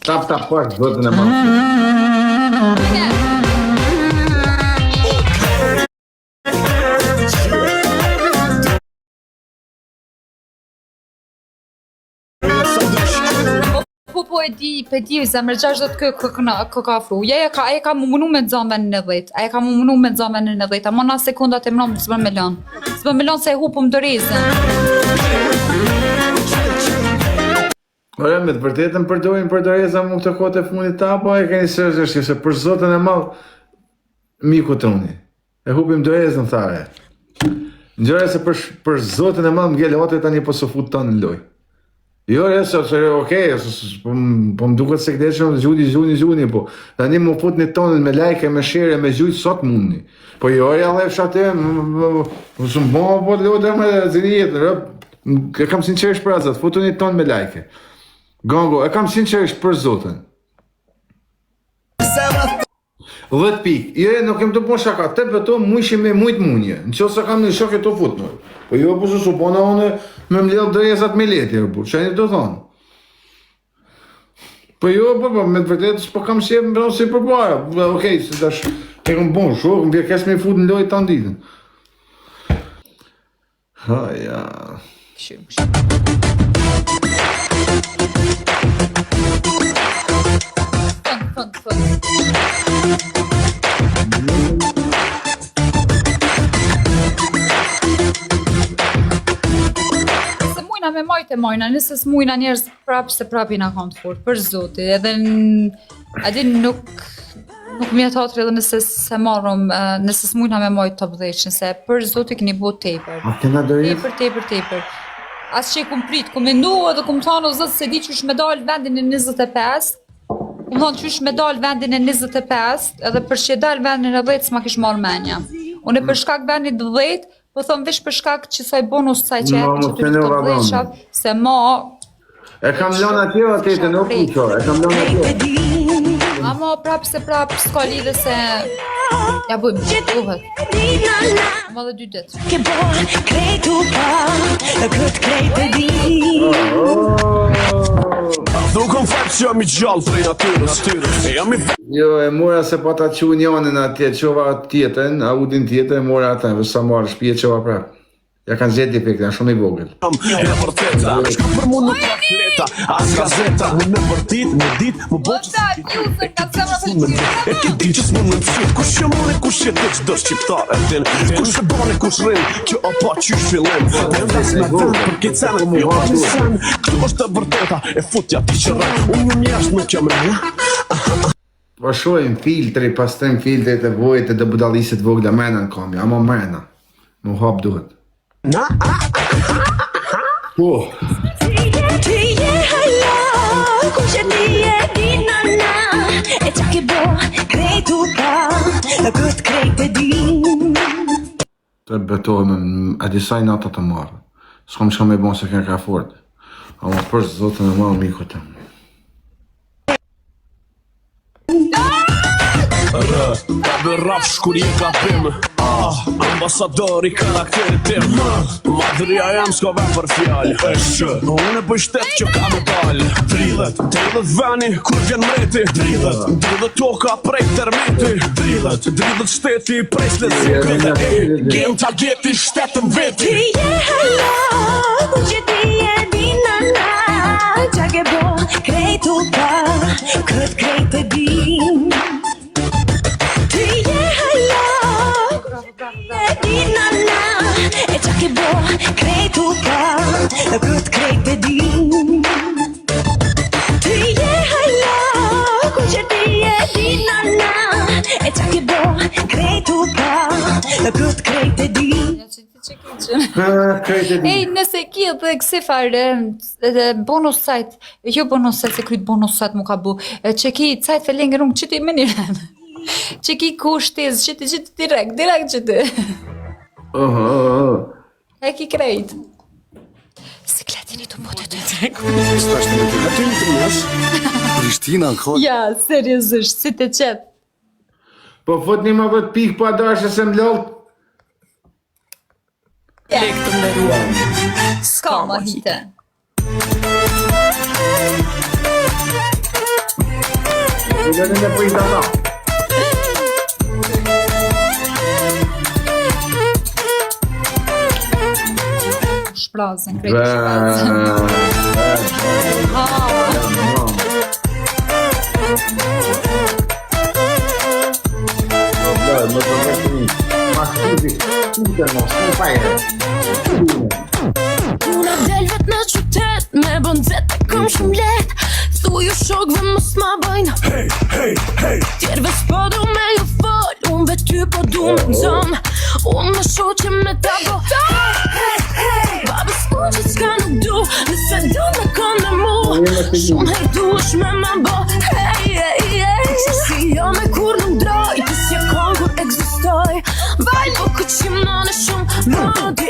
Tap tap pak zotën e madh. Po po e di, pe di, zemër 60 kë kë kë kë ka afru. Ja ja ka, ai ka mu munu me nxon vendin e 10. Ai ka mu munu me nxon vendin e 10. Ama na sekondat e mram s'bën me lon. S'bën me lon se e hupum dorezën. Ore, me të vërtetën përdorin për doreza mu këtë kohët e fundit apo e keni seriozisht se për zotën e madh miku toni. E hupim dorezën thare. Ngjëra se për për zotën e madh ngel atë tani po s'u fut tan në lojë. Jo, re, se, se, okej, okay, po, po më duket se këdeshëm, gjuni, gjuni, gjuni, po tani më fut një tonën me like, me share, me gjujt, sot mundni. Po jo, ja lefsh atë, më së më po lutem me zini jetë, E kam sinqerisht për azat, futu një ton me like. Gongo, e kam sinqerisht për zotën. 10 pikë. Jo, jo, nuk kem të bon shaka, të beto mujshi me mujt munje. Në qoftë se kam një shok e të fut më. Po jo, po su bona unë me mbledh dorezat me leti, po çfarë do thonë? Po jo, po, po, me të vërtetë s'po kam qejf më si përpara. Po, Okej, se tash e kam bon shok, më vjen keq me fut në lojë tan ditën. Ha ja. Kështu, kështu. Fund, fund, fund. Nëse mujna me majt e majna, nëse s'mujna njerëz prapë se prapë jena kanë të fort, për zoti, edhe n- a din nuk nuk më jet hatri edhe nëse se marrëm, eh, nëse s'mujna me majt top 10 se për zoti keni bo tepër. A kena dorezë? Tepër, tepër, tepër. As që e kum prit, kum mendu edhe kum thonë o zot se di qysh me dal vendin e 25. Kum thonë qysh me dal vendin e 25, edhe për që dal vendin e 10 s'ma kish marrë menja. Unë për shkak vendit 10, po thon veç për shkak që saj bonus saj që Ma, jepin mos që ty e top nova 10 dhënë. se ma E kam lënë atje o tete, nuk kuqo, e kam lënë atje. Ama prapë se prapë s'ka lidhje se ja bëjmë, duhet. Ama dhe dy ditë. Ke bo krejt u pa Këtë krejt e di Nuk kom fat që jam i gjallë prej natyrës E jam i Jo, e mora se pa ta qu njënën atje, qova atë tjetën, Audin tjetër, e mora ata, sa marrë shpije qova prapë. Ja kanë gjetë defektin, janë shumë i vogël. E vërteta Shka për mu nuk ka fleta As gazeta Unë në vërtit, në dit Më bo që Ta vjuzën ka zemra s'mund me dit E ki di që s'mund me mësyt Kush jam unë e kush je ti çdo shqiptar e din Kush e bon e kush rrin Kjo o pa qysh fillim Dhe ndas me vend për këtë sen Jo pa një sen Këtu është e vërteta E futja ti që rren Unë jam jashtë nuk jam rren Po shohim filtri, pastrim filtrit e vojt e dhe budalliset vogla mrena në kambi, ama mrena. Mu hap duhet. Na Po, Ti je hala Kush e ti e di na na E qa ke bo krejt u pa Këtë krejt e di të betohem, a disa i nata të marrë. S'kam çka me bon se kena ka fort. Ama për zotën e madh miku tem. R Ta bë rrafsh kur je gabim Ah, ambasador i karakterit tim Madhëria jam s'ka vend për fjalë E shë, unë e bëj shtet që ka me dal Dridhet, dridhet veni kur vjen mreti Dridhet, dridhet toka prej tërmeti Dridhet, dridhet shteti prej slezikët E gen ta gjeti shtetën veti Ti je hala Kush e ti e di na na Qa ke bo krejt u pa Këtë krejt e di Ti je hala Bravo, bravo, bravo. E di na na E qa ke bo krejt u pa Këtë krejt e di Ti je hala Kush e ti e di na na E qa ke bo krejt u pa Këtë krejt e di Ja që ti që ki që. Ha, krejt e di. Ej, nëse ki edhe kësi fare, edhe bonus sajt, jo bonus sajt, se kryt bonus sajt mu ka bu, e që ki sajt Verlängerung, që ti më një Që ki kushtiz, që ti që ti direkt, direkt që ti. Oh, oh, oh. E ki krejt. Sikletini të po të të Aty në të mes Prishtina ka Ja, seriozisht, si të qet. Po fut një më vët pikë pa dashë se më lodh. Lek të nderuar. S'ka më hite. E lënë me prit ata. Shprazën, krejt shprazën. Ha. Puna del vet në qytet Me bën zet e kom shumë let Thuju shokve mos ma bëjnë Hey, hey, hey Tjerve s'po du me ju fol Unë ve ty po du me nxon Unë me shoqe me ta bo Hey, hey, Baba s'ku që s'ka nuk du Nëse du me kon me mu Shumë herë duhesh me ma bo Hey, hey, hey Si jo me kur nuk droj Ti s'je kon kur egzistoj Vaj, po këqim në në shumë Më.